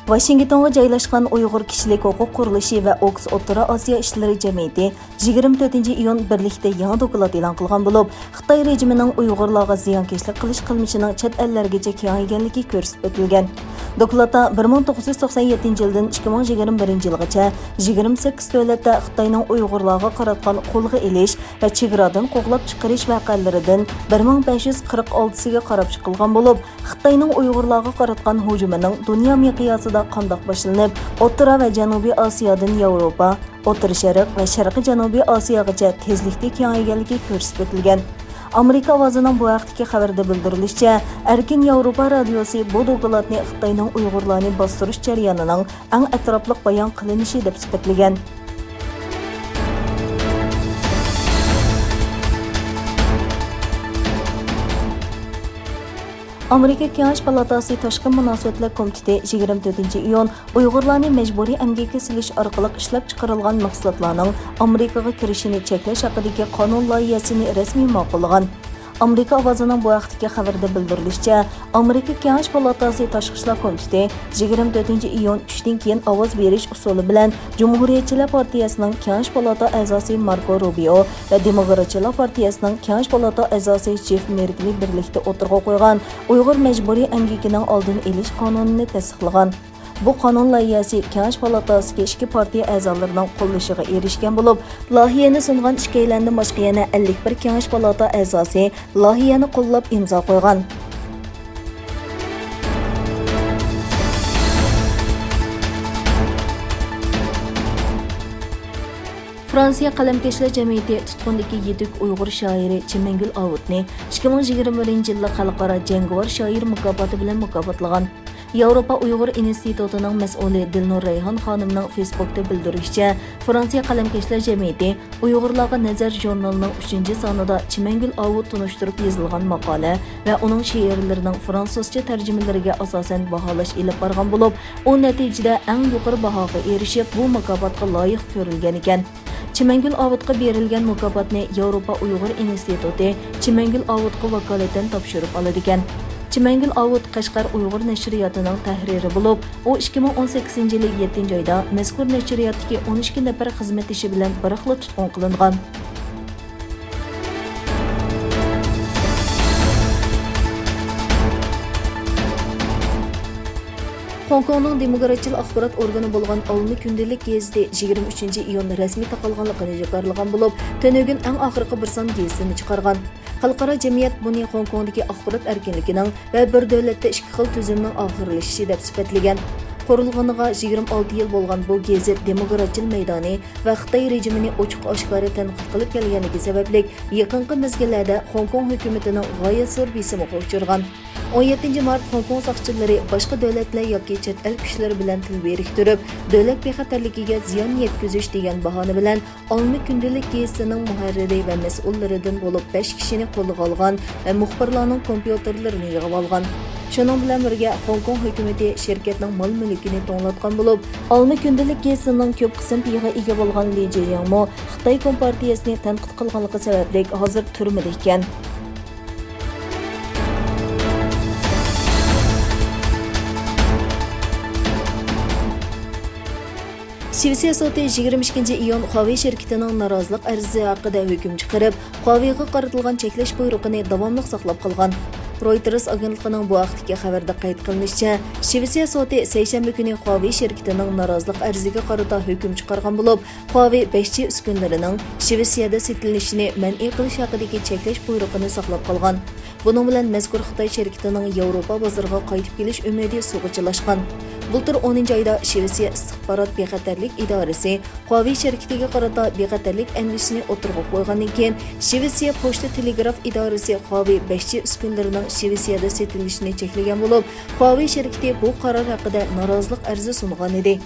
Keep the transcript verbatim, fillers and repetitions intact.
ۋاشىنگتونغا جايلاشقان ئۇيغۇر كىشىلىك ھوقۇق قۇرۇلۇشى ۋە ئوكس ئوتتۇرا ئاسىيا ئىشلىرى جەمئىيىتى يىگىرمە تۆتىنچى ئىيۇن بىرلىكتە يېڭى دوكلات ئېلان قىلغان بولۇپ، خىتاي رېجىمىنىڭ ئۇيغۇرلارغا زىيانكەشلىك قىلىش قىلمىشىنىڭ چەت ئەللەرگىچە كېڭەيگەنلىكى كۆرسىتىپ ئۆتۈلگەن. دوكلاتتا بىر مىڭ توققۇز يۈز توقسان يەتتىنچى يىلدىن ئىككى مىڭ يىگىرمە بىرىنچى يىلغىچە يىگىرمە سەككىز دۆلەتتە خىتاينىڭ ئۇيغۇرلارغا قاراتقان قولغا ئېلىش ۋە چېگرادىن قوغلاپ چىقىرىش ۋەقەلىرىدىن بىر مىڭ بەش يۈز قىرىق ئالتىسىگە قاراپ چىقىلغان بولۇپ، خىتاينىڭ ئۇيغۇرلارغا قاراتقان ھۇجۇمىنىڭ دۇنيا مىقياسىدا قانداق باشلىنىپ، ئوتتۇرا ۋە جەنۇبىي ئاسىيادىن ياۋروپا، ئوتتۇرا شەرق ۋە شەرقىي جەنۇبىي ئاسىياغىچە تېزلىكتە كېڭەيگەنلىكى كۆرسىتىپ ئۆتۈلگەن. ئامېرىكا ئاۋازىنىڭ بۇ ھەقتىكى خەۋىرىدە بىلدۈرۈلۈشىچە، ئەركىن ياۋروپا رادىيوسى بۇ دوكلاتنى خىتاينىڭ ئۇيغۇرلارنى باستۇرۇش جەريانىنىڭ ئەڭ ئەتراپلىق بايان قىلىنىشى دەپ سۈپەتلىگەن. ئامېرىكا كېڭەش پالاتاسى تاشقى مۇناسىۋەتلەر كومىتېتى يىگىرمە تۆتىنچى ئىيۇن ئۇيغۇرلارنى مەجبۇرىي ئەمگەككە سېلىش ئارقىلىق ئىشلەپچىقىرىلغان مەھسۇلاتلارنىڭ ئامېرىكىغا كىرىشىنى چەكلەش ھەققىدىكى قانۇن لايىھەسىنى رەسمىي ماقۇللىغان. ئامېرىكا ئاۋازىنىڭ بۇ ھەقتىكى خەۋىرىدە بىلدۈرۈلۈشىچە، ئامېرىكا كېڭەش پالاتاسى تاشقى ئىشلار كومىتېتى يىگىرمە تۆتىنچى ئىيۇن چۈشتىن كېيىن ئاۋاز بېرىش ئۇسۇلى بىلەن جۇمھۇرىيەتچىلەر پارتىيەسىنىڭ كېڭەش پالاتا ئەزاسى ماركو روبىئو ۋە دېموكراتچىلار پارتىيەسىنىڭ كېڭەش پالاتا ئەزاسى جېف مېركېلى بىرلىكتە ئوتتۇرىغا قويغان ئۇيغۇر مەجبۇرىي ئەمگىكىنىڭ ئالدىنى ئېلىش قانۇنىنى تەستىقلىغان. بۇ قانۇن لايىھەسى كېڭەش پالاتاسىدىكى ئىككى پارتىيە ئەزالىرىنىڭ قوللىشىغا ئېرىشكەن بولۇپ، لايىھەنى سۇنغان ئىككىيلەندىن باشقا يەنە ئەللىك بىر كېڭەش پالاتا ئەزاسى لايىھەنى قوللاپ ئىمزا قويغان. فرانسىيە قەلەمكەشلەر جەمئىيىتى تۇتقۇندىكى يېتۈك ئۇيغۇر شائىرى چىمەنگۈل ئاۋۇتنى ئىككى مىڭ يىگىرمە بىرىنچى يىللىق خەلقئارا جەڭگىۋار شائىر مۇكاپاتى بىلەن مۇكاپاتلىغان. ياۋروپا ئۇيغۇر ئىنستىتۇتىنىڭ مەسئۇلى دىلنۇر رەيھان خانىمنىڭ فېيسبۇكتا بىلدۈرۈشىچە، فرانسىيە قەلەمكەشلەر جەمئىيىتى ئۇيغۇرلارغا نەزەر ژۇرنىلىنىڭ ئۈچىنچى سانىدا چىمەنگۈل ئاۋۇت تونۇشتۇرۇپ يېزىلغان ماقالە ۋە ئۇنىڭ شېئىرلىرىنىڭ فرانسۇزچە تەرجىمىلىرىگە ئاساسەن باھالاش ئېلىپ بارغان بولۇپ، ئۇ نەتىجىدە ئەڭ يۇقىرى باھاغا ئېرىشىپ، بۇ مۇكاپاتقا لايىق كۆرۈلگەن ئىكەن. چىمەنگۈل ئاۋۇتقا بېرىلگەن مۇكاپاتنى ياۋروپا ئۇيغۇر ئىنستىتۇتى چىمەنگۈل ئاۋۇتقا ۋاكالىتەن تاپشۇرۇپ ئالىدىكەن. چىمەنگۈل ئاۋۇت قەشقەر ئۇيغۇر نەشرىياتىنىڭ تەھرىرى بولۇپ، ئۇ ئىككى مىڭ ئون سەككىزىنچى يىلى يەتتىنچى ئايدا مەزكۇر نەشرىياتتىكى ئون ئىككى نەپەر خىزمەتدىشى بىلەن بىراقلا تۇتقۇن قىلىنغان. خوڭكوڭنىڭ دېموكراتچىل ئاخبارات ئورگىنى بولغان ئالما كۈندىلىك گېزىتى يىگىرمە ئۈچىنچى ئىيۇن رەسمىي تاقالغانلىقىنى جاكارلىغان بولۇپ، تۈنۈگۈن ئەڭ ئاخىرقى بىر سان گېزىتىنى چىقارغان. خەلقئارا جەمئىيەت بۇنى خوڭكوڭدىكى ئاخبارات ئەركىنلىكىنىڭ ۋە بىر دۆلەتتە ئىككى خىل تۈزۈمنىڭ ئاخىرلىشىشى دەپ سۈپەتلىگەن. قۇرۇلغىنىغا يىگىرمە ئالتە يىل بولغان بۇ گېزىت دېموكراتچىل مەيدانى ۋە خىتاي رېجىمىنى ئوچۇق-ئاشكارا تەنقىد قىلىپ كەلگەنلىكى سەۋەبلىك، يېقىنقى مەزگىللەردە خوڭكوڭ ھۆكۈمىتىنىڭ غايەت زور بېسىمىغا ئۇچرىغان. ئون يەتتىنچى مارت خوڭكوڭ ساقچىلىرى باشقا دۆلەتلەر ياكى چەت ئەل كۈچلىرى بىلەن تىل بىرىكتۈرۈپ، دۆلەت بىخەتەرلىكىگە زىيان يەتكۈزۈش دېگەن باھانە بىلەن ئالما كۈندىلىك گېزىتىنىڭ مۇھەررىرى ۋە مەسئۇللىرىدىن بولۇپ بەش كىشىنى قولغا ئالغان ۋە مۇخبىرلارنىڭ كومپيۇتېرلىرىنى يىغىۋالغان. شۇنىڭ بىلەن بىرگە، خوڭكوڭ ھۆكۈمىتى شىركەتنىڭ مال-مۈلكىنى توڭلاتقان بولۇپ، ئالما كۈندىلىك گېزىتىنىڭ كۆپ قىسىم پېيىغا ئىگە بولغان لى جېيياڭمۇ خىتاي كومپارتىيەسىنى تەنقىد قىلغانلىقى سەۋەبلىك ھازىر تۈرمىدە ئىكەن. شىۋېتسىيە سوتى يىگىرمە ئىككىنچى ئىيۇن خۇاۋېي شىركىتىنىڭ نارازىلىق ئەرزى ھەققىدە ھۆكۈم چىقىرىپ، خۇاۋېيغا قارىتىلغان چەكلەش بۇيرۇقىنى داۋاملىق ساقلاپ قالغان. رويتېرس ئاگېنتلىقىنىڭ بۇ ھەقتىكى خەۋىرىدە قەيت قىلىنىشىچە، شىۋېتسىيە سوتى سەيشەنبە كۈنى خۇاۋېي شىركىتىنىڭ نارازىلىق ئەرزىگە قارىتا ھۆكۈم چىقارغان بولۇپ، خۇاۋېي بەش جى ئۈسكۈنىلىرىنىڭ شىۋېتسىيەدە سېتىلىشىنى مەنئى قىلىش ھەققىدىكى چەكلەش بۇيرۇقىنى ساقلاپ قالغان. بۇنىڭ بىلەن مەزكۇر خىتاي شىركىتىنىڭ ياۋروپا بازىرىغا قايتىپ كېلىش ئۈمىدى سۇغا چىلاشقان. بۇلتۇر ئونىنچى ئايدا شىۋېتسىيە ئىستىخبارات بىخەتەرلىك ئىدارىسى خۇاۋېي شىركىتىگە قارىتا بىخەتەرلىك ئەندىشىسىنى ئوتتۇرىغا قويغاندىن كېيىن، شىۋېتسىيە پوچتا تېلېگراف ئىدارىسى خۇاۋېي بەش جى ئۈسكۈنىلىرىنىڭ شىۋېتسىيەدە سېتىلىشىنى چەكلىگەن بولۇپ، خۇاۋېي شىركىتى بۇ قارار ھەققىدە نارازىلىق ئەرزى سۇنغانىدى.